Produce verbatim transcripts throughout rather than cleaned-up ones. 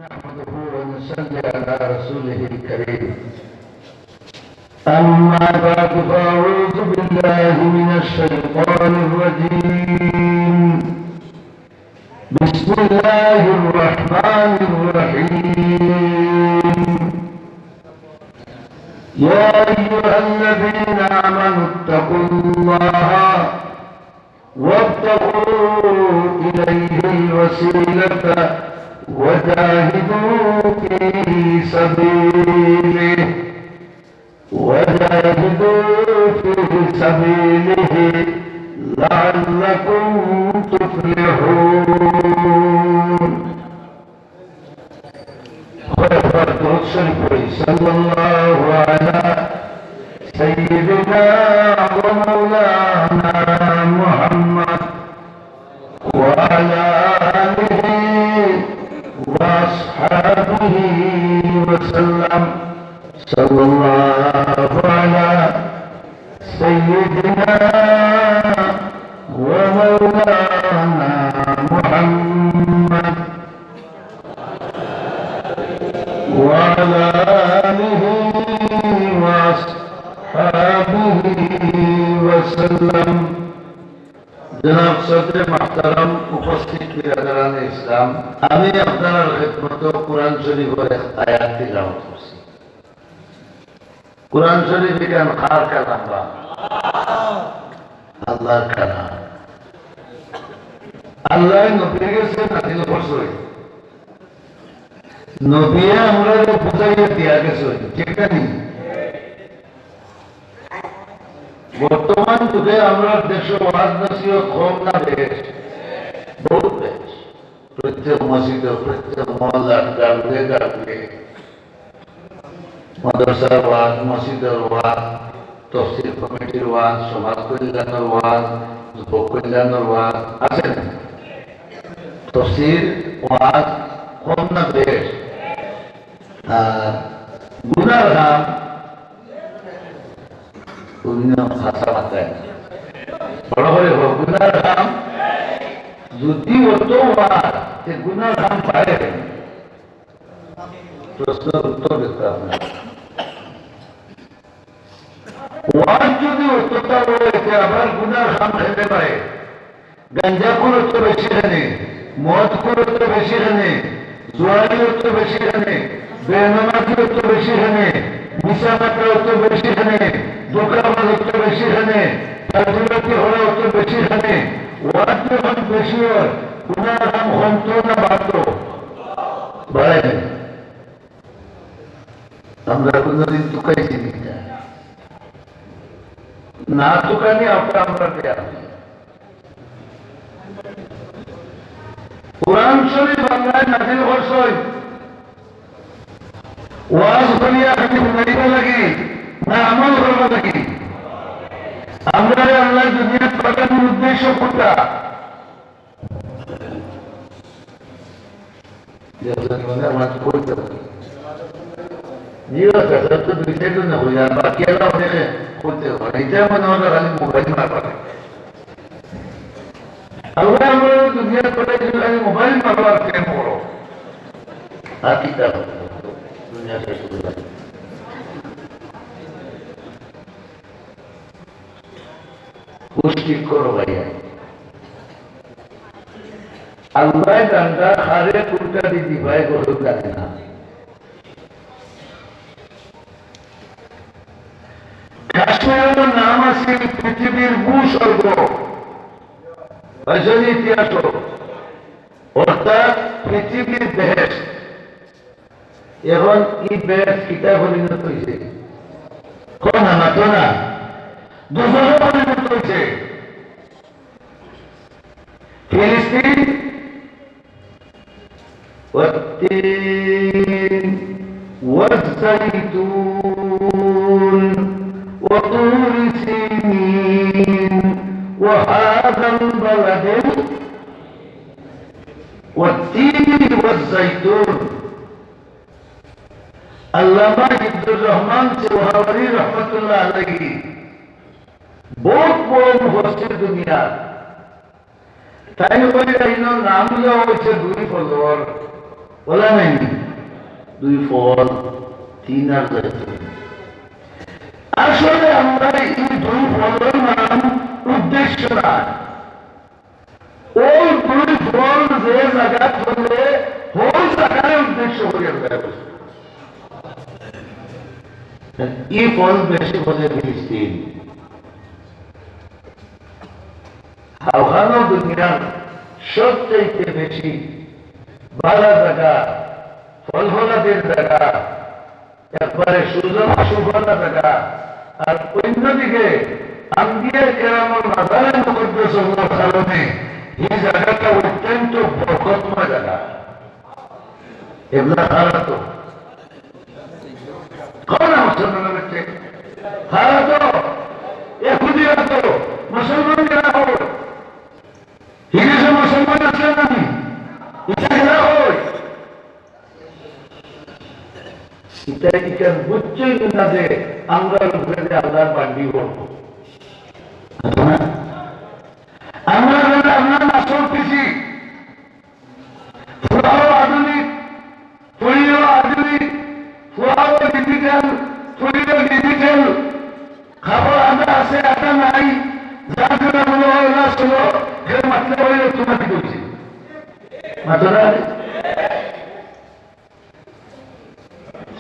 نحمده ونصلي على رسوله الكريم. أما بعد، فأعوذ بالله من الشيطان الرجيم. بسم الله الرحمن الرحيم. يا أيها الذين آمنوا اتقوا الله وابتغوا إليه الوسيلة وجاهدوا في سبيله، وجاهدوا في سبيله لعلكم تفلحون. কয়েকবার দরুদ শরীফ পড়ি, সাল্লাল্লাহু আলা সাইয়্যিদিনা ওয়া মাওলানা মুহাম্মদ ওয়া আলা আলিহি ওয়া আসহাবিহি ওয়া সাল্লাম। সাল্লাল্লাহু আলা সাইয়্যিদিনা ওয়া মাওলানা মুহাম্মদ وعلى آله وأصحابه وسلم. জনাব সদরে মুহতারাম, উপস্থিত বিরাদরানে ইসলাম, আমি আপনারার খেদমতো কোরআন শরীফর এক আয়াত তিলাওয়াত করছি। কোরআন শরীফ ইখান কার কালাম বা? আল্লাহর কালাম। আল্লায় নবীর গেছে নাজিল করছইন। নবিয়ে আমরারে বুঝাইয়া দিয়া গেছইন, ঠিক না নি? বর্তমান যুগে আমরার দেশো ওয়াজ নসিহত কম না বেশ? বহুত বেশ। প্রত্যেক মসজিদো, প্রত্যেক মহল্লাত, গাঁওয়ে গাঁওয়ে মাদ্রাসার ওয়াজ, মসজিদর ওয়াজ, তফসির কমিটির ওয়াজ, সমাজ কল্যাণর ওয়াজ, যুবক কল্যাণর ওয়াজ, আছে না? তফসির ওয়াজ কম না বেশ? আর গুনার কাম, গুনা হাছা মাতরা না। বড় করি কও, গুনার কাম যদি অত ওয়াজ, তে গুনার কাম বাড়ে। প্রশ্নর উত্তর দিতে আপনারা। ওয়াজ যদি অততা অয়, তে আবার গুনার কাম কেনে বাড়ে? গাঞ্জাখুর অত বেশি কেনে, মদখুর অত বেশি কেনে, জুয়ারি অত বেশি কেনে, বেনমাজি অত বেশি কেনে, মিছা মাতরা অত বেশি কেনে, ধোকাবাজ অত বেশি কেনে, ফাজিলতি করা অত বেশি কেনে। ওয়াজ যখন বেশি অয়, গুনার কাম কমতো না বাড়তো? বাড়ে। আমরা কোনোদিন তুকাইছি নি ইটা? না তুকানি আমরা, আমরা পেয়ে আছি। কোরআন শরীফ আল্লায় নাজিল করছইন ওয়াজ করিয়া খালি হুনাইবার লাগি না আমল করবার লাগি? আমরারে আল্লায় দুনিয়াত পাঠানির উদ্দেশ্য কুনটা? দেখছেন মানে আমার তো কইতে হবে। জি, ও চাচা তো দুই সাইডে না হইয়া, বাকি এলা অনেকে কইতে হবে। এটা মনে হয় খালি মোবাইল মারবার। আল্লায় আমরারে দুনিয়াত পাঠাইছইন খালি মোবাইল মারবার প্রেম করো। আর কিতা? দুনিয়া শেষ অই যাইবো। হুশ ঠিক করো ভাইয়া। আল্লায় বান্দা কারে কুনটা দি দিবা, ইগু কেউ জানে না। কাশ্মীরর নাম আছিল পৃথিবীর ভূস্বর্গ, পাইছনি ইতিহাসো, অর্থাৎ পৃথিবীর বেহেশত। এখন ই বেহেশত কিতায় পরিণত অইছে? কও না, মাতো না। দুজখো পরিণত অইছে। ফিলিস্তিন, والتين والزيتون وطور سينين وهذا البلد والتين والزيتون। আল্লামা হিফজুর রহমান সিহাওয়ারি রহমতুল্লাহ আলাইহি বউত বড় মুফাসসির দুনিয়ার। তাইন কইরা ইনো নাম লওয়া অইছে দুই ফলর, বলা নাইনি? দুই ফল, তিন আর যাইতো। আসলে আমরা এই দুই ফলর নাম উদ্দেশ্য না। ওই দুই ফল যে জাগাত ফলে, ওই জাগারে উদ্দেশ্য করি আমরা বসি। এই ফল বেশি ফলে ফিলিস্তিন। হাওহানো দুনিয়ার সবচাইতে বেশি বালা জাগা, ফলফলাদির জাগা, একবারে সুজলা সুফলা জাগা। আর অন্যদিকে আম্বিয়া কেরামর মাজারে মুকদ্দাস অওয়ার কারণে এই জাগাটা অত্যন্ত বরকতময় জাগা। এবলা খারা তো। কোন মুসলমান হচ্ছে? খারা তো। এহুদিরা তো মুসলমান কেরা হয়? হিন্দু মুসলমান আছে না নি? ইসা কেরা হয়? ইতা ইখান বুঝছইন না যে আমরার উপরে যে আল্লাহর বান্দি পড়বো। আছে না? আমরা যারা আমরা মাসুম পিসি, ফুয়াও আধুনিক, ফুড়িও আধুনিক, ফুয়াও digital, ফুড়িও digital, খাবার আধা আছে, আধা নাই, যার জন্য মনে হয় না শুনো, কেউ মাতলে হইলে তোমাকে বলছি। মাতো না?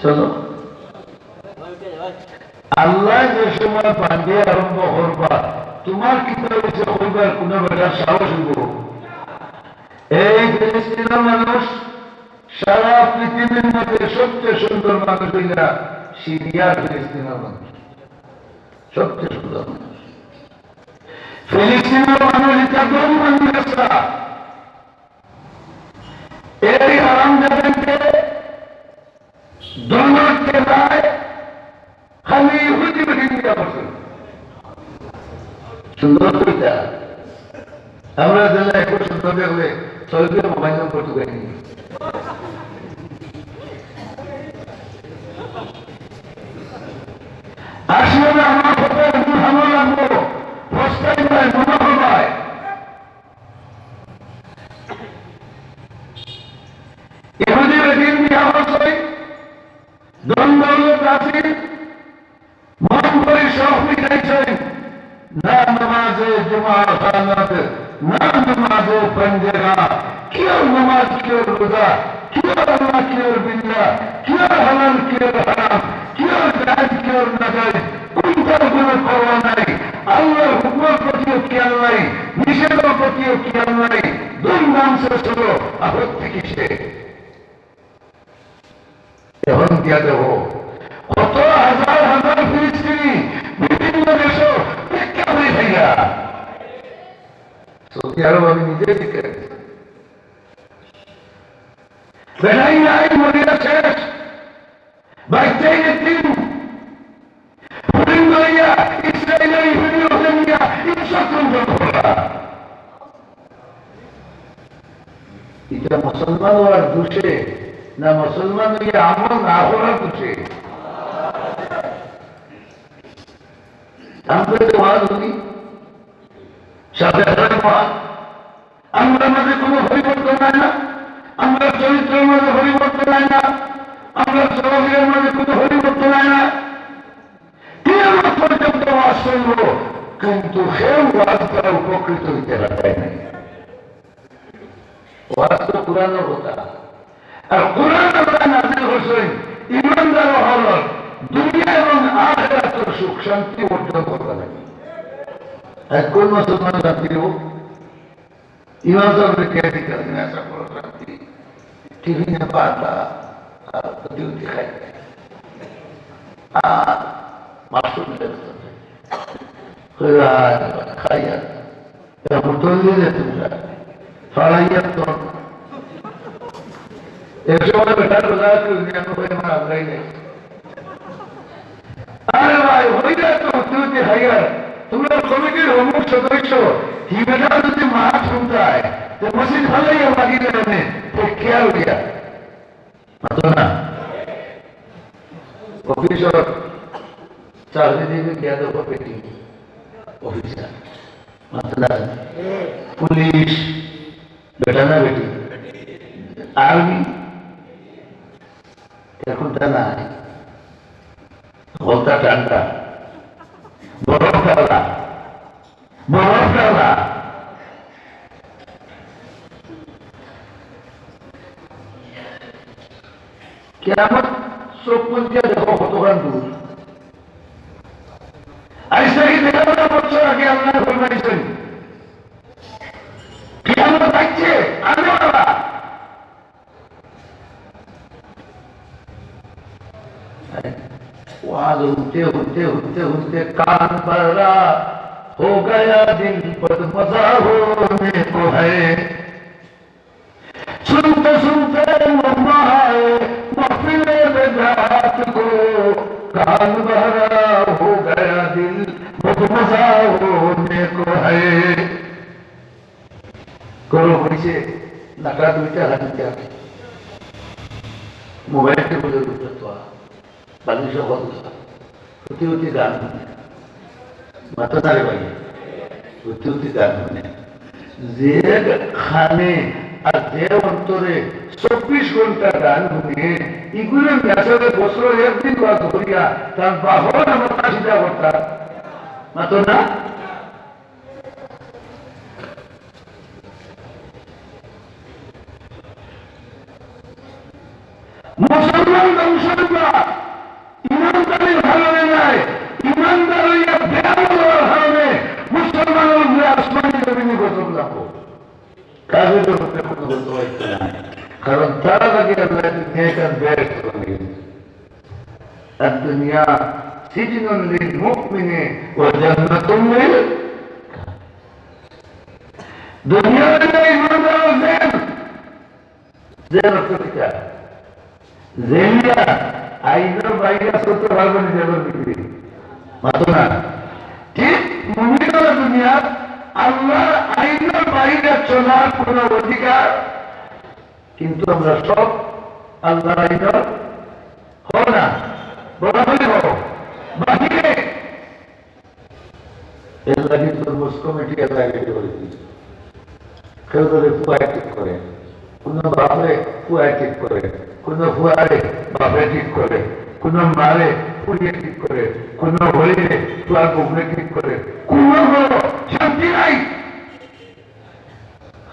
চলো। আল্লাহ যে সময় বান্দি আরম্ভ করবা, তোমার কিতা হইছে কইবার কোনো বেটার সাহস হইব? এই ফিলিস্তিনের মানুষ সারা পৃথিবীর মধ্যে সবচেয়ে সুন্দর মানুষ হইলা সিরিয়ার ফিলিস্তিনের মানুষ, সবচেয়ে সুন্দর মানুষ। ফিলিস্তিনের মানুষ ইটা গরিব মানুষ একটা। এই হারামজাদাকে ধনর ঠেলায় খালি ইহুদি বেটিন দিয়া বসে। সুন্দর কইতা। আমরা যেন একটু সুন্দর দেখলে সৌদি মোবাইল নম্বর টুকাই নি। আসলে আমার কথা একটু ভালো লাগবো। ফস্তাই পায়, মনে হয়। ইহুদি বেটিন বিয়া করছইন, ধন দৌলত আছে, মন করি শখ মিটাইছইন, না নমাজে জুমা খানাত, না নমাজে পঞ্জেগা, কিয়র নমাজ, কিয়র রোজা, কিয়র আল্লাহ, কিয়র বিল্লাহ, কিয়র হালাল, কিয়র হারাম, কিয়র জায়েজ, কিয়র নাজায়েজ, কুনটার কোনো পরোয়া নাই। আল্লাহর হুকুমর প্রতিও খেয়াল নাই, নিষেধর প্রতিও খেয়াল নাই। ধুমধাম সে শুরু, আপত্তি কিসে? এখন দিয়া দেব, কত হাজার হাজার ফিলিস্তিনি বিভিন্ন দেশো ভিক্ষা করি খাইরা। সৌদি আরব আমি নিজে ভিক্ষা খাইছি। বেটাই নাই, মরিয়া শেষ, বাচ্চাই এতিম। ফুরিন লইয়া ইসরায়েলের ইহুদি হকলে নিয়া ইজ্জত লুণ্ঠন করলা। ইটা মুসলমান অওয়ার দোষে না মুসলমান অইয়া আমল না করার দোষে? আমরা তো ওয়াজ হুনি, সাথে সাথে ওয়াজ। আমরার মাঝে কোনো পরিবর্তন অয় না, আমরার চরিত্রর মাঝে পরিবর্তন অয় না, আমরার চলাফিরার মাঝে কোনো পরিবর্তন অয় না। কিয়ামত পর্যন্ত ওয়াজ শুনবো, কিন্তু কেউ ওয়াজ দ্বারা উপকৃত হইতে পারে নাই। ওয়াজ তো কোরআনর কথা, আর কোরআন আল্লাহ নাজিল করছইন ইমানদার অকলর দুনিয়া এবং আখিরাতর সুখ শান্তি অর্জন করবার লাগি। আর কোন মুসলমান শান্তি দিব? ইমাম সাহেব কে দিকে দিন আসা বড় শান্তি। টিফিনে পাতা, আর প্রতিউতি খাই। আর মাশরুম খাই। খাইয়া, এরা মুতল্লি রে তোমরা। ফালাইয়া তো। এর সময় বেটার রোজা আছে, উনি আমি কই আমার আমরাই নাই। আরে ভাই, হইলে তো তুই যে হাইয়ার, তোমরা কমিটির অমুক সদস্য, হি বেটা যদি মাছ হুনতায়, তো মসজিদ ফালাইয়া লাগিয়ে দেবে, তো কে আর উঠিয়া? মাতো না। অফিসর চাকরি দিবে, কে আর বেটি? অফিসার। মাতো না। পুলিশ, বেটা না বেটি? আর্মি, এর কুনটা নাই? হকলতা ঠান্ডা, বরফ ঢালা, বরফ ঢালা। কিয়ামত চউখ মুজিয়া দেখো কতখান দূর। আইজ থাকি দেড় হাজার বছর আগে আল্লায় ফরমাইছইন, কিয়ামত আইছে, আগে বাবা। ওয়াজ হুনতে, হুনতে, হুনতে, হুনতে কান বাহরা হো গয়া, দিল বদমজা হোনে কো হ্যায়। সুনতে সুনতে লম্বা হ্যায় মাহফিলে বেদাত কো, কান বাহরা হো গয়া, দিল বদমজা হোনে কো হ্যায়। গরম অইছে, নাকা দুইটা হাত দিয়া মোবাইল টেবিলর উপরে থোয়া, বালিশো হকল থোয়া, হুতি হুতি গান হুনে। মাতো না রে ভাই, হুতি হুতি গান হুনে। যে কানে আর যে অন্তরে চব্বিশ ঘন্টা গান হুনে, ইগুলো মিয়াসাবে বছর একদিন ওয়াজ করিয়া তার বাহন আমার কাশিটা করতাম। মাতো না? মুসলমান ধ্বংস অইবা ইমানদারির কারণে নায়, ইমানদার অইয়া বেআমল অওয়ার কারণে মুসলমানর উপরে আসমানি জমিনি গজব লাগবো। কাফেরর উপরে কোনো গজব অইতো নায়, কারণ তারা লাগে আল্লাহ দুনিয়াটা বেহেশত বানাই দিছে। الدنيا سجن للمؤمن وجنة للكافر। দুনিয়া অইলো ইমানদারর জেল। জেল অর্থ কিতা? জেলিয়া আইনর বাইরে চলতে পারবো না জেলর ভিতরে। মাতো না। ঠিক মুমিনর দুনিয়া আল্লাহর আইনর বাইরে চলার কোনো অধিকার, কিন্তু আমরা সব আল্লাহর আইনর হও না, বরাবরই হও, বাহিরে। এর লাগি তরমুজ কমিটি এর লাগি করে দিয়েছে। কেউ ধরে ফুয়ায় ঠিক করে, কোনো বাপরে ফুয়ায় ঠিক করে, কোনো ফুয়ারে বাপে ঠিক করে, কোনো মারে ফুড়িয়ে ঠিক করে, কোনো হইলে ফুয়ার বুকরে ঠিক করে, কোনো বড় শান্তি নাই।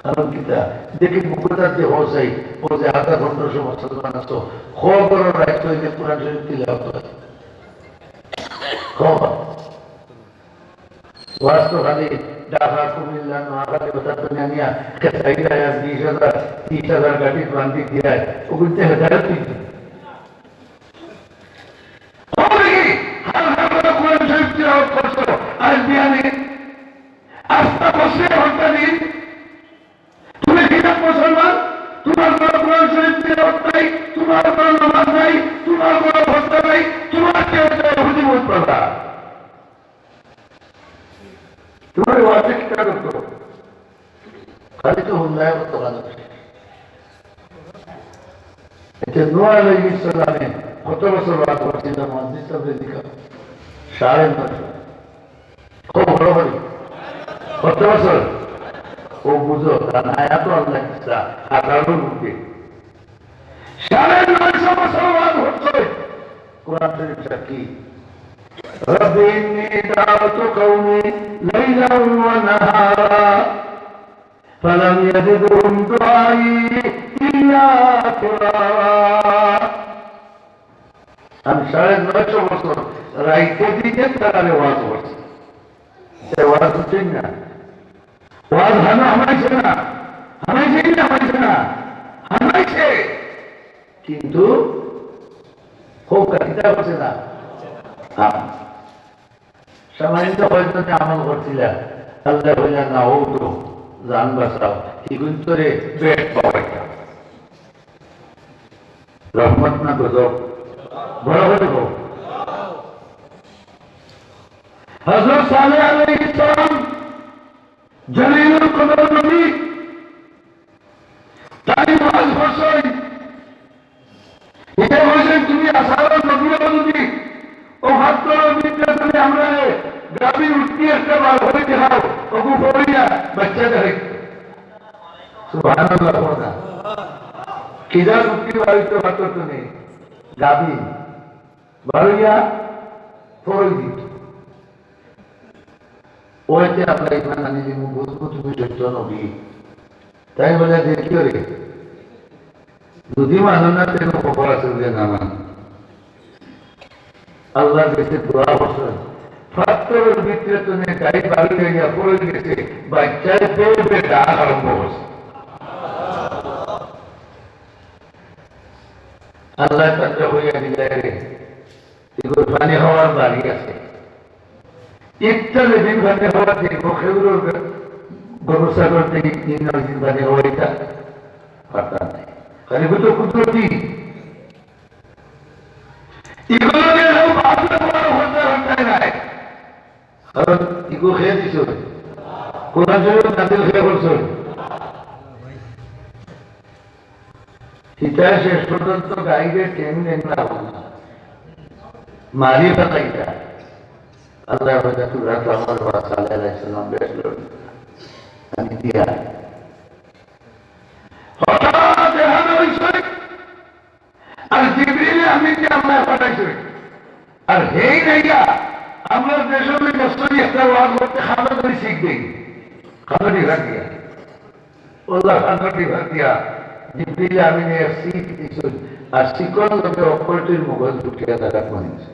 কারণ কিতা? দেখি মুখতার যে হসাই, ও যে হাজার পনেরোশো মুসলমান আছো, খবর রাখতে হইলে কোরআন শরীফ তিলাওয়াত হয়। খবর। ওয়াজ তো খালি ঢাকা, কুমিল্লা, নোয়াখালী, ওটা তো নিয়া নিয়া, খেসাইরা আর বিশ হাজার, ত্রিশ হাজার গাড়ি বান্দি দিয়া, ওগুলোতে হেদায়ত হইছে। ও দেখি, হাজার হাজার কোরআন শরীফ তিলাওয়াত করছো, আর বিয়ানে আস্তা বসে হত্যা দিন। তুমি কিনা মুসলমান, তোমার কোনো কোরআন শরীফ তিলাওয়াত নাই, তোমার কোনো নামাজ নাই, তোমার কোনো হত্যা নাই, তোমার কেউ ইহুদি মুসলমান। তোমার ওয়াজে কিতা করতো? খালি তো হুল্লায় করতো কাজ। এটা নূহ আলাইহিস সালামে কত বছর ওয়াজ করছিল? মুহাদ্দিস সাহেব জিজ্ঞাসা। সাড়ে নয়শো। খুব বড় বড়। কত বছর? ও বুঝো, কারণ আয়াত আল্লাহ কিসা, আঠারো বুকে। সাড়ে নয়শো বছর ওয়াজ হচ্ছে। কোরআন শরীফ সাক্ষী। رب إني دعوت قومي ليلا ونهارا فلم يزدهم دعائي إلا فرارا। আমি সাড়ে নয়শো বছর রাইতে দিনে তারারে ওয়াজ করছি। সে ওয়াজ হচ্ছে না। ওয়াজ হানো হামাইছে না, হামাইছে না, হামাইছে না, হামাইছে। কিন্তু খুব কাটিতা করছে না। হ্যাঁ। সামান্য কয়েকজনে আমল করছিলা, আল্লাহ বললেন, "না, ও তো জান বাঁচাও, ইগুন তোরে বেশ পাওয়াইতাম।" রহমত না গজব? বড় করে হোক। হযরত সালেহ আলাইহিস সালাম জলিলুল কদর নবী, তাই ওয়াজ করছইন। এটা বলছেন, তুমি আসারো নবী যদি ও হাত করো, বিদ্যা তুমি আমরা গাভী উঠতি একটা বার হয়ে দেখাও, ওগু পড়িয়া বাচ্চা দেখাই। সুবহানাল্লাহ, পড়া। কিজা উঠতি বাড়িতে হাত করতে নেই। গাভীন, বারইয়া পরই দিত। ওইতে আমরা ইমান আনি দিমু, বুঝবো তুমি সত্য নবী। তাই বলে যে কি করে? যদি মানো না, তেন খবর আছে বলে না মানো। আল্লাহর কাছে দোয়া করছেন, পাথরের ভিতরে তুমি গাই বাড়ি হইয়া পড়ে গেছে, বাচ্চায় বেয়ে বেয়ে ডাক আরম্ভ করছে। আল্লাহ তাআলা হইয়া দিলে রে, এগুলো পানি হওয়ার বাড়ি আছে। ইফতারে দিন পানি হওয়ার দিন, খেউরোর গরু ছাগল থেকে দিন ওই দিন পানি হওয়া এটা পারতাম নাই। কারণ এগুলো তো কুদরতি। এগুলো নিয়ে কেউ ভাবলে বড় হতে হতে নাই। কারণ এগুলো খেয়ে দিছে। কোরআন শরীফ নাজিল খেয়ে বলছে। ইতিহাস শেষ পর্যন্ত গাইবে কেমনে না হল। মারি ফেলাইতা। আল্লাহ হয়তো তুরা তো আমার বাবা সালেহ আলাইহিস সালাম বেশ লড়ি। আমি দিয়া। হঠাৎ এখানে হইছে। আর জিবরিল আমিনকে আল্লাহ পাঠাইছে। আর হেই নাইয়া, আমরা দেশে ওই মসজিদে একটা ওয়াজ করতে খানা ধরে শিখ দেই। খানা বিভাগ দিয়া। আল্লাহ খানা বিভাগ দিয়া। জিবরিল আমিনে এক শিখ দিছুন। আর শিখর লগে অক্ষরটির মুখস্থ উঠিয়া তারা করেছে।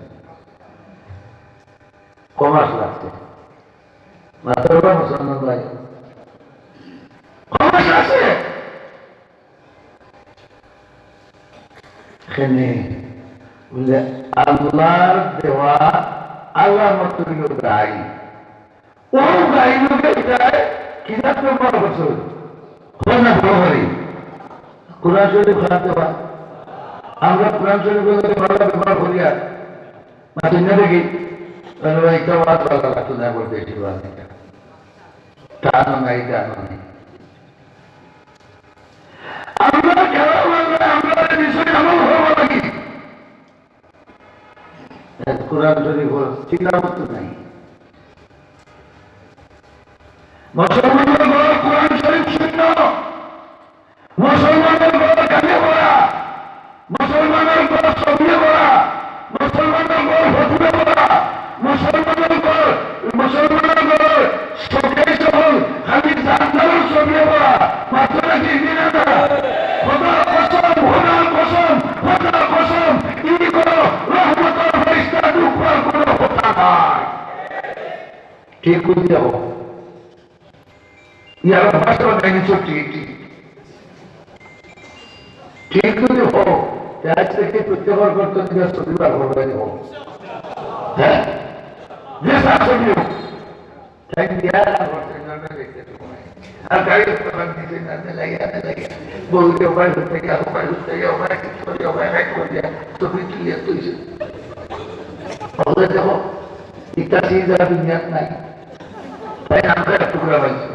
কমাস লাগছে। মাত্র মুসলমান ভাই। কমাস আছে। এখানে বুঝলে আল্লাহর দেওয়া আলামত হইল গাই। ও গাই লোকে যায় কিতাব নম্বর বছর। হয় না বড় হয়। কোরআন শরীফ খারাপ দেওয়া। আমরা কোরআন শরীফ ভালো ব্যবহার করি আর মাঝে না দেখি, তাহলে ভাই, এটা ওয়াজ ভালো লাগতো না বলতে, এটা ওয়াজ এটা। টানো নাই, টানো নাই। আমরা খেলা মারলে আমরা এই বিষয়ে আমল হওয়া লাগি। এক কোরআন শরীফ তিলাওয়াত নাই। মুসলমানের ঘর কোরআন শরীফ শূন্য। মুসলমানের ঘর গানে ভরা। মুসলমানের ঘর ছবিয়ে ভরা, মুসলমানের ঘর ফটোয়ে ভরা, মুসলমানের ঘর, মুসলমানের ঘর শোকেস এবং খালি জান্নাতের ছবিয়ে ভরা। মাত্র নাকি ইন্দিরা না? খোদার কসম, খোদার কসম, খোদার কসম, ই ঘর রহমতের ফেরেশতা ঢুকবার কোনো কথা নাই। ঠিক বুঝতে হবে। ইয়ার ভাষা বানাইনি সব ঠিক, ঠিক। ঠিক যদি হোক, তে আজ থেকে প্রত্যেক ঘর করতে দিলে শনিবার করবে নি হোক। হ্যাঁ? যে শাসনীয়। তাই দিয়া আর করতে না, না দেখতে তো হয়। আর গাড়ি তো বাদ দিতে না, না লাগে, না লাগে। বউকে ওবায় করতে গিয়া, ওবায় করতে গিয়া, ওবায় করতে গিয়া, ওবায় করতে গিয়া। তো তুই কি লিয়ে তুই সে? তাহলে দেখো, ইটা সেই যারা দুনিয়াত নাই। তাই আমরা এক টুকরা পাইছি।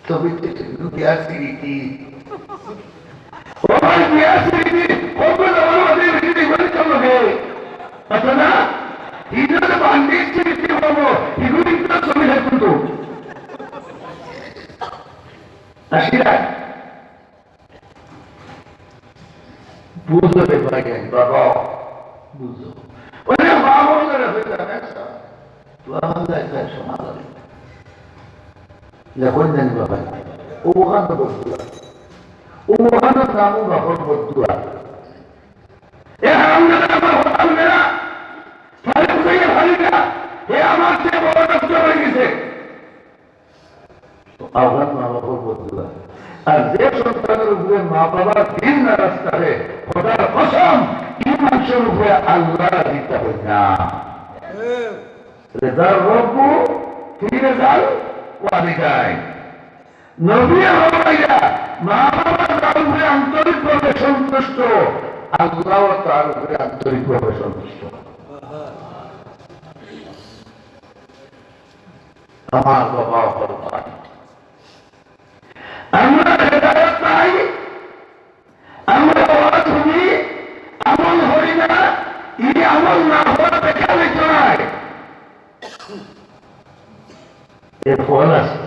তবে তো সেগুলো বিয়ার স্মৃতি। ও ভাই, বিয়ার স্মৃতি, কত বড় বড় স্মৃতি, এগুলো তো লাগে। আচ্ছা না? এগুলো তো বান্ডির স্মৃতি হবো, এগুলো তো ছবি থাকতো তো। আসি না? বুঝো রে ভাই, বাবা, বুঝো। ওরে বাবা, ওরে হয়ে যাবে, তো আমার যায়, যায়, সমাধান। যা কই জানি বাবা, ও ওখান তো বদুয়া। ও ওখান নাম ও বাপর বদুয়া। এ হারামজাদা আমার কথা শুনে না, তাহলে বুঝাইয়া পারি না, এ আমার চেয়ে বড় ডক্টর হয়ে গেছে। তো আওলাদ মা বাবার বদুয়া। আর যে সন্তানের উপরে মা বাবা দিন না রাস্তায়, খোদার কসম, এই মানুষের উপরে আল্লাহ রাজি হইন না। রেজার রব্বু ফি রেজাল ওয়ালিদাইন। নবী হওয়াইয়া মা বাবা যার উপরে আন্তরিকভাবে সন্তুষ্ট, আল্লাহ তার উপরে আন্তরিকভাবে সন্তুষ্ট। আমার বাবা হল ভাই। আমরা হেদায়ত পাই, আমরা ওয়াজ শুনি, আমল করি না, এই আমল না হওয়ার দেখা হইতো নাই। এর ফল আছে।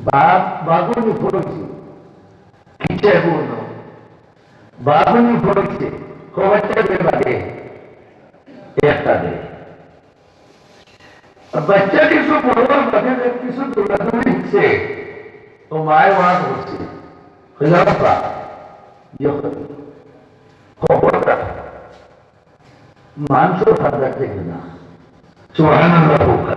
বাঘ, বাঘও নিয়ে পড়েছি। কি কিসের গুণ? বাগুনি পড়ছে, খবরটা দে বাদে, একটা দে। আর বাচ্চা কিছু বড় হওয়ার বাদে যে কিছু দৌড়াদৌড়ি হচ্ছে, ও মায় ওয়াজ করছে। হইল বাবা, ইয়ে হইল। খবরটা মানুষের হাত রাখতে না। সুবহানাল্লাহ হোক।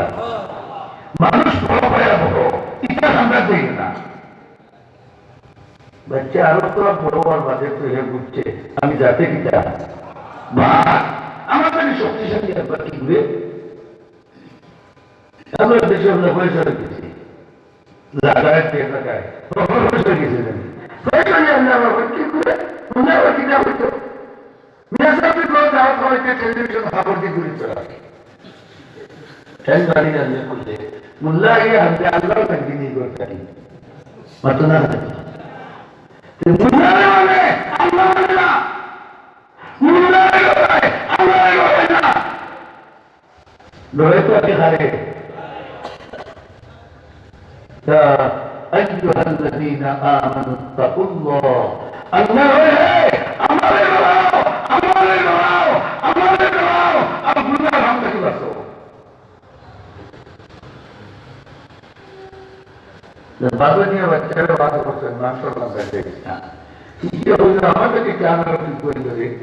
মানুষ বড় হয়ে বড়, এটা হাত রাখতে না। বাচ্চা আরো তো বড় হওয়ার বাদে তো হে বুঝছে, আমি যাতে কিতা বা আমার কাছে শক্তিশালী একবার কি ঘুরে। আমরা দেশে আমরা পয়সা রেখেছি, লাগায় কে লাগায়, পয়সা রেখেছি। পয়সা নিয়ে আমরা আবার কি ঘুরে, মনে আবার কিনা হইতো। মিয়া সাহেব তো দাওয়াত খাওয়াইতে টেলিভিশন খবর দিয়ে ঘুরে চলে আসে। তাই বাড়ি রান্না করলে, মোল্লা আগে হাতে আল্লাহ লাগবে নি করতে। মাতো না। তো মোল্লা মানে আল্লাহ মানে না। মোল্লা মানে আল্লাহ মানে না। ডরে তো আগে হারে। يا أيها الذين آمنوا اتقوا الله। আল্লাহ রে, আমারে ডরাও, আমারে ডরাও, আমারে ডরাও, আর গুনার হাত থেকে বাঁচো। বাবা নিয়ে বাচ্চারা বাদ করছেন, মাংস বাঁধা যায় না। কি হইল, আমাদেরকে কেন আর কি করে দেবে?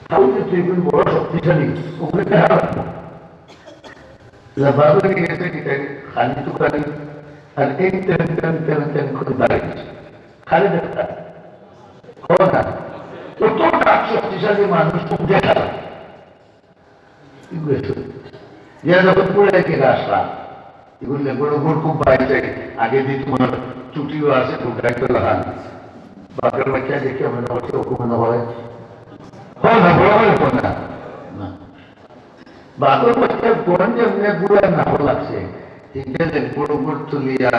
তাহলে তুই কোন বড় শক্তিশালী, ওখানে হারাবো। বাবা নিয়ে গেছে কি তাই খালি তো খালি, আর এই তেন তেন তেন তেন করে দাঁড়িয়ে খালি দেখা। কো না, কত ডাক শক্তিশালী মানুষ তো দেখা। এগুলো সব। যে যখন পড়ে গেলে আসলাম, এগুলো লেবুর ওপর খুব বাইরে যায়। আগে দিয়ে তোমার চুটিও আছে, খুব দায়িত্ব লাগান। বাপের বাচ্চা দেখে মনে হচ্ছে ওকে মনে হয়, হয় না, বড় হয় তো না। না। বাপের বাচ্চা কোন যেমনি বুড়া না হল লাগছে, এটা লেবুর ওপর তুলিয়া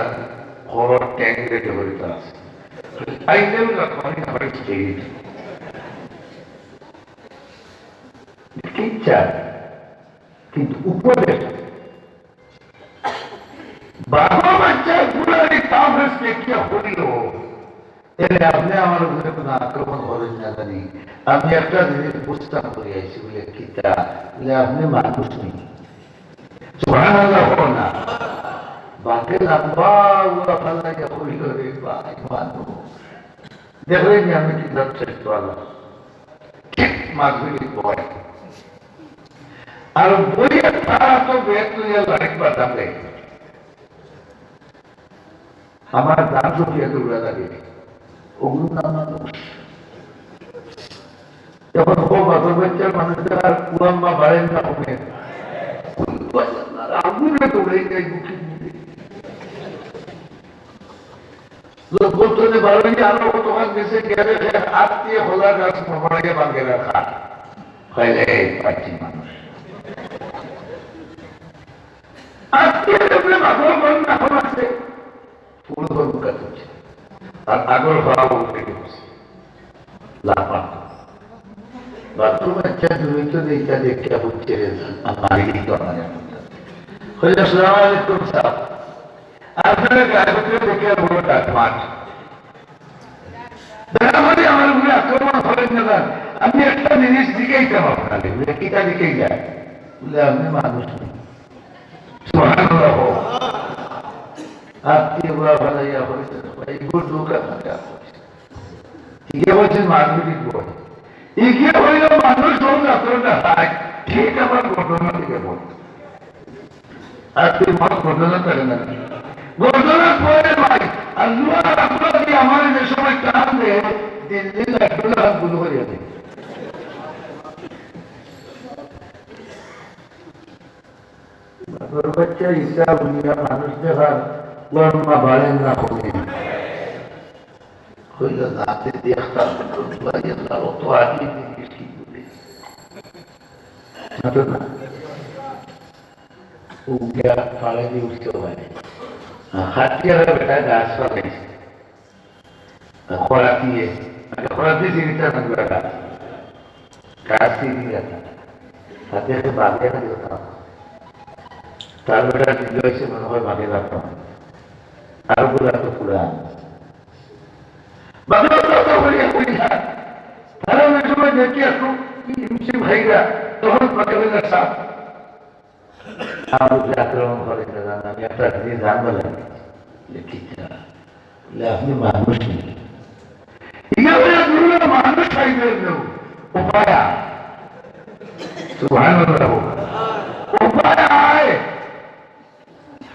খবর ট্যাগ রেডি করে তো আছে। আইলেও না, পানি না হয়, স্টেজ। কিচ্ছা, কিন্তু উপদেশ। বাবা বাচ্চার পুরানি কাফের দেখিয়া হইল, এলে আপনি আমার উপরে কোনো আক্রমণ করেন না জানি। আমি একটা জিনিস বুঝতাম করে আইছি বলে, "কিতা?" বলে, "আপনি মানুষ নেই।" সুবহানাল্লাহ, কও না। বাঘে লম্বা উড়া ফালাইয়া কইল, "রে ভাই, মানুষ।" দেখলেন নি আমি কিতাব শেষ করলাম? ঠিক মাগরিব বয়। আর বইয়ে তারা তো বেত লইয়া লাইট বাতাবে। আমার দান সফিয়া তো উড়া লাগে। ওগুলো না মানুষ। এখন ও বাপের বাচ্চার মানুষের আর কুয়াম্মা বাড়েন না হবে। আগুনে দৌড়ে যাই বুকে। লোক বলতো যে, "বারো আরো কতক্ষণ গেছে, গেলে সে হাত দিয়ে খোলা গাছ মামাইয়া বাঙ্গেরা খা।" খাইলে এই পাঁচটি মানুষ। আত্মীয় দেখলে বাপের মন না খোলা আছে, ফুল ঘর বুকা তুলছে। আর আগর খাওয়া উঠে গেছে। লাফান। বাথরুম একটা দূরে তো নেই, তা দেখতে হচ্ছে রে, আমার এই তো আমার এখন। হয়ে, "আসসালামু আলাইকুম স্যার।" আপনারা গায়ে দেখে আর বড় ডাক মাঠ। যারা বলে আমার উপরে আক্রমণ করেন না, আমি একটা জিনিস জিজ্ঞাসা আপনাদের, বলে, "কিতা জিজ্ঞাসা?" বলে, "আপনি মানুষ নেই।" সুবহানাল্লাহ। আর কি ওরা ভালাইয়া হয়েছে, এইগুলো দোকান না যা হয়েছে। ইগে বলছে মারপিট বয়। ইগে হইল মানুষ হোক না তো না হয়, ঠিক আমার ঘটনা থেকে বল। আর তুই মত ঘটনা করে না। ঘটনা পরে ভাই, আর লুয়া রাখলো কি আমার যে সময় টান দে, দিল্লি লাড্ডু লাগান শুরু করে দে। বাপর বাচ্চা হিসাব নিয়া মানুষ দেখার ওর মা বাড়েন না কমে। কইল, "দাঁতে দেখতাম, ভাই, আল্লাহ, অত আগে জিনিস কি করে?" না তো না। ও গিয়া পাড়ে দিয়ে উঠতে হয়। হ্যাঁ, হাতিয়ার বেটা গাছ ফালাইছে। খরাতিয়ে, আচ্ছা, খরাতি চিনিতা না পুরা গাছ। গাছ চিনি রাখা। তাতে একটা বাঘে না দিতাম। তার বেটা দিল হয়েছে মনে হয় বাঘে রাখতাম। আর ওগুলো এত পুরা। বাদে কথা বলিয়া কই না। তারা অনেক সময় দেখি একটু হিমশিম খাইরা, তখন কথা বলে সাপ। আমার উপরে আক্রমণ করে তারা, আমি একটা জিনিস জানবো লাগে। বলে, "ঠিক আছে, বলে, আপনি মানুষ নেই।" ইয়া বলে, "দুনিয়া মানুষ খাইবেন না, উপায় আয়।" সুবহানাল্লাহ। উপায় আয়।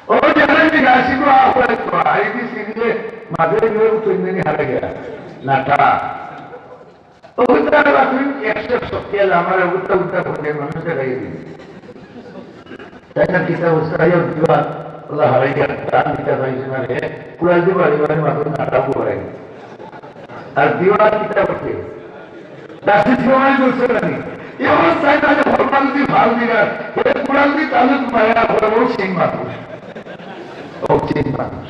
ও জানেন যে গাছি তো আহ্বান তো, আই দি সিরিজে মাঝে গিয়ে তিন দিনই হারা গেল। না, তা। ওগুলো আর এখন একশো শক্তি আছে, আমার ওগুলো উল্টা করে মানুষকে খাইয়ে দিবে। তাই না? কিতা অবস্থা হয়ে দিবা, আল্লাহ হারাই গেল, তার কিতা পাইছে না রে, কুড়াল দিয়ে বাড়ি বাড়ি মাথা নাটাও করে। আর দিবা কিতা করতে? দাসি সময় বলছে না নি? এই অবস্থায় তাহলে ভগবান যদি ভালো দিন আর, এ কুড়াল দিয়ে তাহলে মায়া করে ও সেই মানুষ। ও সেই মানুষ।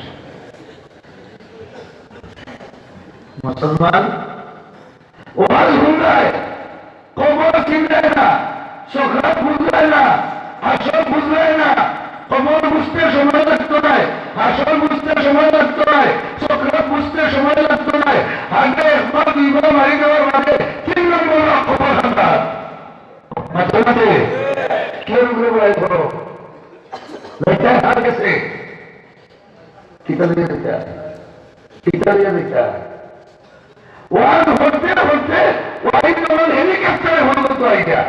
মুসলমান ওয়াজ হুনরায়, কবর চিনরায় না, সকরাত বুঝরায় না, হাশর বুঝরায় না, কবর বুঝতে সময় লাগতো নায়, হাশর বুঝতে সময় লাগতো নায়, সকরাত বুঝতে সময় লাগতো নায়। আগে একবার দুইবার মারি দেওয়ার বাদে তিন নম্বর কবর হান্দার। মাঝে মাঝে কেউ উঠে বলে, "ধরো, লেখা হার গেছে।" কিতা দিয়া দিতা? কিতা দিয়া দিতা? ওয়াজ হতে হতে ওয়াহিদ নবীর হেলিকপ্টারে হল তো আইয়া।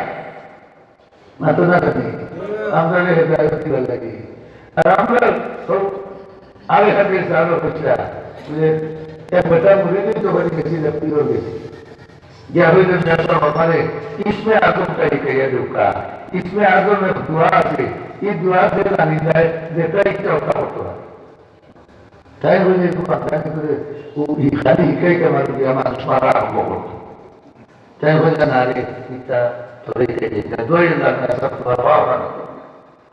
না তো না জানি। আমরা রে হেদায়ত দিবার লাগি। আর আমরা তো আরে হাতে সারা হচ্ছে যে এক বেটা মুড়ি দিন তো বাড়ি গেছি, লেফটি হয়ে গেছি। গিয়া হইল, "মেসাব আমারে ইসমে আজমটা হিকাইয়া দেউক্কা। ইসমে আজম এক দোয়া আছে, এই দোয়া যে জানি যায়, যেটা ইচ্ছা ওটা করতে হয়।" তাই বলে, "একটু পাকড়ানি করে, ও ই খালি হিকাইতে আমার দিয়া মানুষ মারা আরম্ভ করতো।" তাই বলে, "না রে, এটা তোরে হিকাইতে, এটা দোয়াই লাগে না, সব তোরা পাওয়া না।"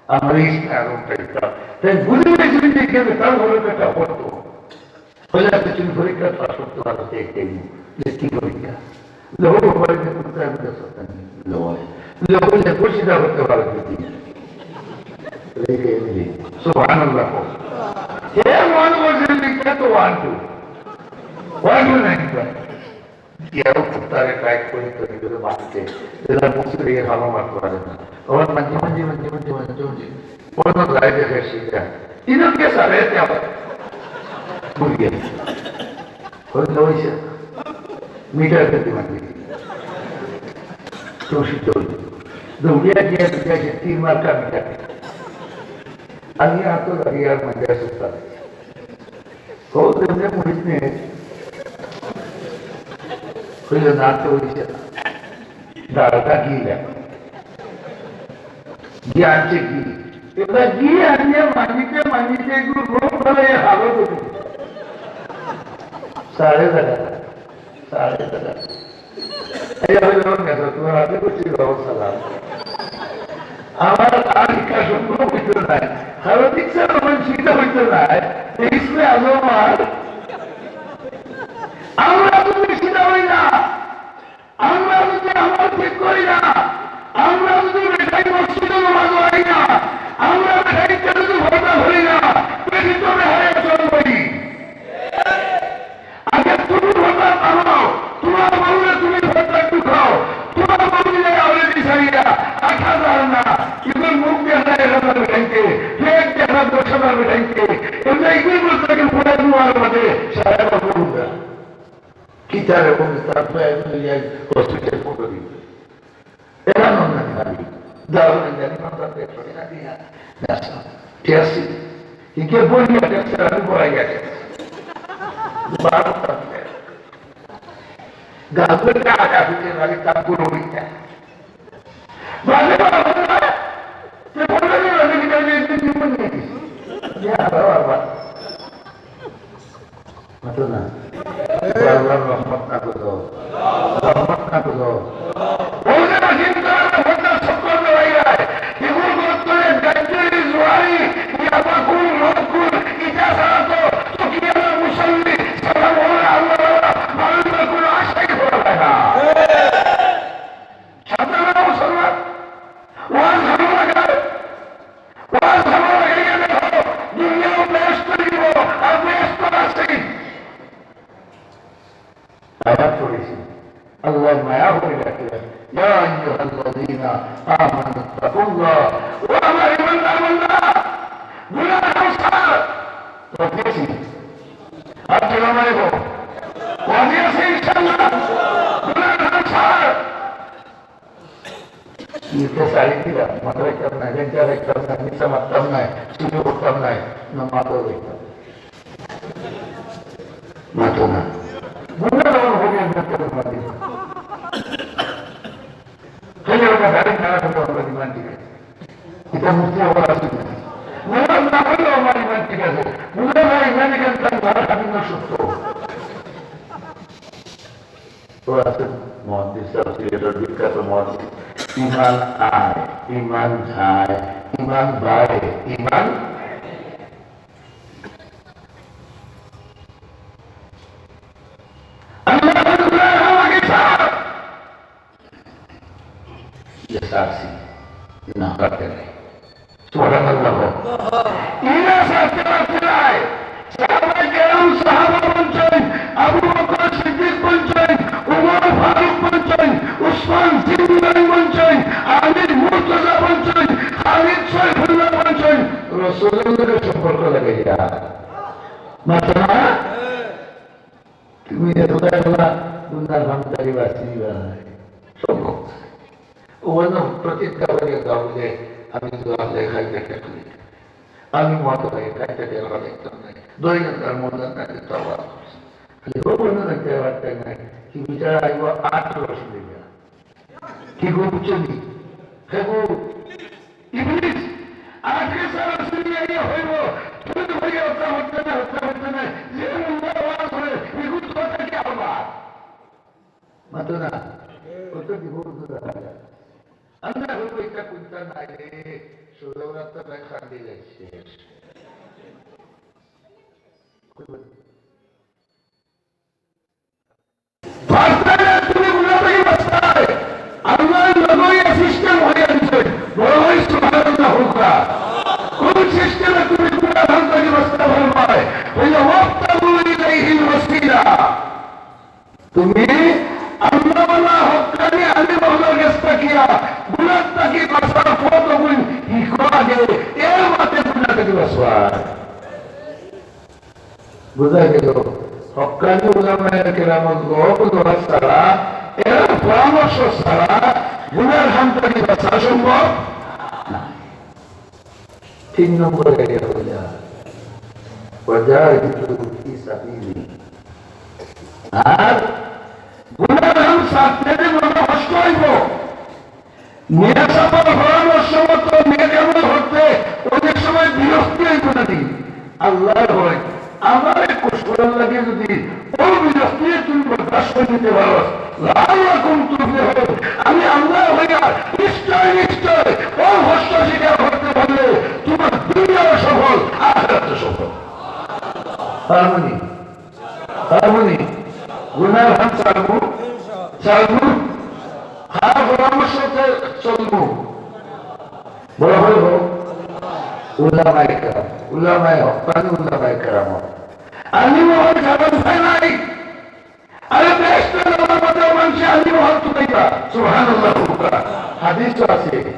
আমার ইসমে আজমটা হিকাইতে। তাই বুঝে গেছি যে কেউ তার ঘরে একটা করতো। বলে, "আচ্ছা, তুমি পরীক্ষা পাস করতে পারো, তো একটাই নিয়ম।" বলে, "কি পরীক্ষা?" বলে, "ও, বাড়িতে কুত্তা আমি তো সত্তা নেই।" বলে, "ওই।" বলে, "ওই যে খুশিটা করতে পারো, কি দিন?" বলে, "এই যে, এই যে।" সুবহানাল্লাহ। হে মন বলছে, "লিখতে তো one two. One two nine two." ইয়ারও কুত্তারে টাইট করে তৈরি করে বাঁধতে। এরা মুখে দিয়ে হামা মারতে পারে না। ওরা মাঝে মাঝে, মাঝে মাঝে, মাঝে মাঝে। ওরা তো গায়ে দেখে সিধা। ইনো কে সারে তে আবার। বুঝিয়ে। হইল হইছে। মিটার করতে মারবে। তো সিদ্ধ হইল। দৌড়িয়া গিয়া জিজ্ঞাসা, "তিন মার্কা মিটার।" আমি আর তো গাড়ি আর মাঝে আসতে পারি। কও তো এমনি মরিস নে। কইল, "না তো হইছে না। দাঁড়াটা কি লাগে? কি আনছে কি?" এবার কি আনিয়ে মানিতে মানিতে এগুলো রোগ ফেলে হারো করে। সাড়ে বেলা, সাড়ে বেলা। এই আমি যখন গেছো, তোমার হাতে করছি, "বাবা সালাম।" আমার আর শিক্ষা সম্ভব হইতো না। কারণ ইচ্ছা যখন শিক্ষা হইতো না, এই ইসমে আজম আর আমরা যদি শিক্ষা হই না, আমরা যদি আমল ঠিক করি না, আমরা যদি বেটাই মসজিদে নামাজ পড়ি না, আমরা বেটাই যদি পর্দা ধরি না, বেটি তো বেহায়া চলবই। আগে তুমি পর্দা করো, তোমার বউরে তুমি পর্দা ঢুকাও, তোমার বউ দিলে আওরে দিশাইয়া আট হাজার না, এগুলো মুখ দেখা এক হাজার বেটাইতে, পেট দেখা দশ হাজার বেটাইতে, এমনি এগুলো বলতে গেলে পুরা দুয়ার মাঝে সারা বছর ঘুরবে। কিতারে বলতে তার প্রায় হসপিটাল পড়ে দিবে। এরা নন্দন ভাবি, দারুণ জানি নন্দন দেখো না দিয়া, না, ঠিক আছে। ইকে বলি আছে, আমি বলাই আছে। বারো তারিখে। গাজরটা আটা হইতে লাগে, তার পুরো হইতে। বাজে বাবা, সে বলবে যে, "আমি কি জানি, একদিন জীবন নিয়ে গেছি।" ইয়া, বাবা, বাবা। মাতো না। আল্লাহর রহমত না করো। রহমত না করো। ওদের চিন্তা রহমত না সব করতে পারি না। এগুলো করতে হয়, গাজরি, জোয়ারি, ইয়াবাকুল, মদকুল, ইটা ছাড়া তো, তো কি আমরা মুসল্লি, সালাম ওরা, আল্লাহ ওরা, মানুষের কোনো আশাই করা যায় না। সাবধান হও মুসলমান। ওয়াজ ভালো লাগাও। ওয়াজ ভালো লাগাইয়া দেখো, দুনিয়াও বেহেশত দিব, আর বেহেশত আছে। আয়াত পড়ছি। আল্লায় মায়া করি ডাকলেন, "ইয়া আইয়ুহাল্লাযীনা আমানুত্তাকুল্লাহ।" ও আমার ঈমানদার বান্দা, গুনাহ ছাড়। রাজি আছি? আর জোরে মারো। রাজি আছি ইনশাআল্লাহ? গুনাহ ছাড়। ইটা ছাড়ি দিলাম, মাথা রাখতাম না, বেঞ্চা রাখতাম না, নিচে মারতাম না, চুরি করতাম না, না মাথা রাখতাম। মাথা না। গুনাহ যখন করি, আমি একটা মারি। তাহলে ওটা direct না রাখলে আমার ইমান ঠিক আছে। এটা মুক্তি হওয়ার আছে না। নামাজ না পড়লেও আমার ইমান ঠিক আছে। গুনাহ নাই, ইমান এখানে তার মারা খাবি না সত্য। তো আছেন মুহাদ্দিস সাহেব, সিলেটের বিখ্যাত মুহাদ্দিস, ইমান আয়, ইমান যায়, ইমান বাড়ে, ইমান আল্লাহ আমাকে ছাড়। ইয়া সারছি, না পারতে নাই। সুবহানাল্লাহ। ইলা সাথে রাখতে নাই। সাহাবায়ে কেরাম সাহাবা বনছইন, আবু বকর সিদ্দিক বনছইন, উমর ফারুক বনছইন, উসমান জিন্নুরাইন বনছইন, আলী মুর্তজা বনছইন, খালিদ সৈফুল্লাহ বনছইন। রাসূলুল্লাহর লগে সম্পর্ক লাগাইয়া। মাতরা? তুমি এতটা আল্লাহ গুনার হাম থাকি বাঁচি ভাই। সম্ভব। ও অন্য প্রতিজ্ঞা করে দাও যে আমি তো আল্লাহ খাই পেটে করি। আমি মত হয়ে খাই পেটে খাওয়া দেখতাম নাই। দুই ঘন্টার মধ্যে তাকে তওবা করছে। খালি ও বললো না, কেউ একটা নাই। কি বিচার আইব আঠারো অসুবিধা। কি গো বুঝছো নি? হে গো, ইবলিস, আজকে সারা সিরিয়া ইয়ে হইব, তুমি তো হইয়া হত্যা হচ্ছে না, হত্যা হচ্ছে না, যে মুন্ডা আওয়াজ করে, এগুলো তো হচ্ছে কি আবার? মাতো না, ওটা কি বলতো দেখা যায়? আল্লাহ হইব, এটা কোনটা নাই রে, ষোলো রাত তো ভাই খান দিলে শেষ। পারতায় না তুমি গুনা থাকি বাঁচতায়। আল্লাহর লগে system হইয়া দিছে। বড় ভাই সুবহানাল্লাহ হোক না। কোন system-এ তুমি গুনার হাত থাকি বাঁচতে পারবায়? হইল ওয়াবতাগু ইলাইহিল ওয়াসিলা। তুমি আল্লাহওয়ালা হক্কানি আলিম অকলর গেছ থাকিয়া গুনার থাকি বাঁচার পথ অগুইন হিকো আগে, এর বাদে গুনা থাকি বাঁচবায়। বুঝা গেল? হক্কানি উলামায়ে কেরামর লগ লওয়া ছাড়া, এরার পরামর্শ ছাড়া গুনার হাম থাকি বাঁচা সম্ভব না। তিন নম্বরে আইয়া কইলা, "ওয়াজাহিদু ফি সাবিলি।" আর গুনার হাম ছাড়তে যে মনে কষ্ট হইব, নেক আমল পরামর্শ মতো নেক আমল করতে অনেক সময় বিরক্তি হইব না নি? আল্লাহর ভয়, আমার এক কষ্ট লাগে যদি ও বিরক্তি তুমি বরদাস্ত করে নিতে পারো, লাআল্লাকুম তুফলিহুন, আমি আল্লাহ হইয়া নিশ্চয়, নিশ্চয় ও কষ্ট স্বীকার করতে পারলে তোমার দুনিয়াও সফল, আখিরাতও সফল। হারমোনি, হারমোনি, গুনার হাম ছাড়মু, ছাড়মু, হ্যাঁ, পরামর্শতে চলমু। বড় ভাই হোক, উলামায়ে কেরাম, উলামায়ে হক্কানি, উলামায়ে কেরাম হোক। আলিম হওয়ার কারণ হয় নাই। আরে বেহেশতে যাওয়ার মধ্যে মানুষে আলিম হওয়ার তো পাইবা। সুবহানাল্লাহ। হাদিস তো আছে।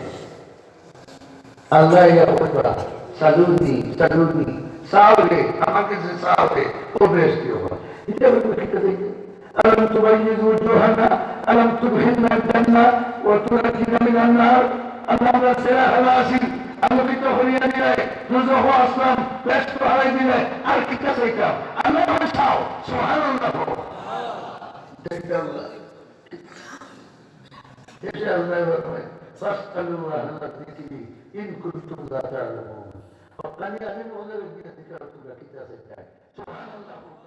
আল্লাহ ইয়া কইবা, "সালুনি, সালুনি, চাও রে, আমার কাছে চাও রে, ও বেহেশতি হবা।" এটা আমি কিতা দেখি? ألم تبيض وجوهنا، ألم تدخلنا الجنة وتنجنا من النار। আল্লাহ, আমরা চেহারা ভালা আছি, আলোকিত করিয়া দিলায়, দুজখো আছলাম, বেহেশত হারাই দিলায়, আর কিতা চাইতাম? আল্লাহ, চাও। সুবহানাল্লাহ। দেখতে আল্লাহ। শেষে আল্লাহ ফরমায়, "فاسألوا أهل الذكر إن كنتم لا تعلمون।" হক্কানি আলিম অকলর গেছ জিকারো তোমরা কিতা চাইতায়। সুবহানাল্লাহ।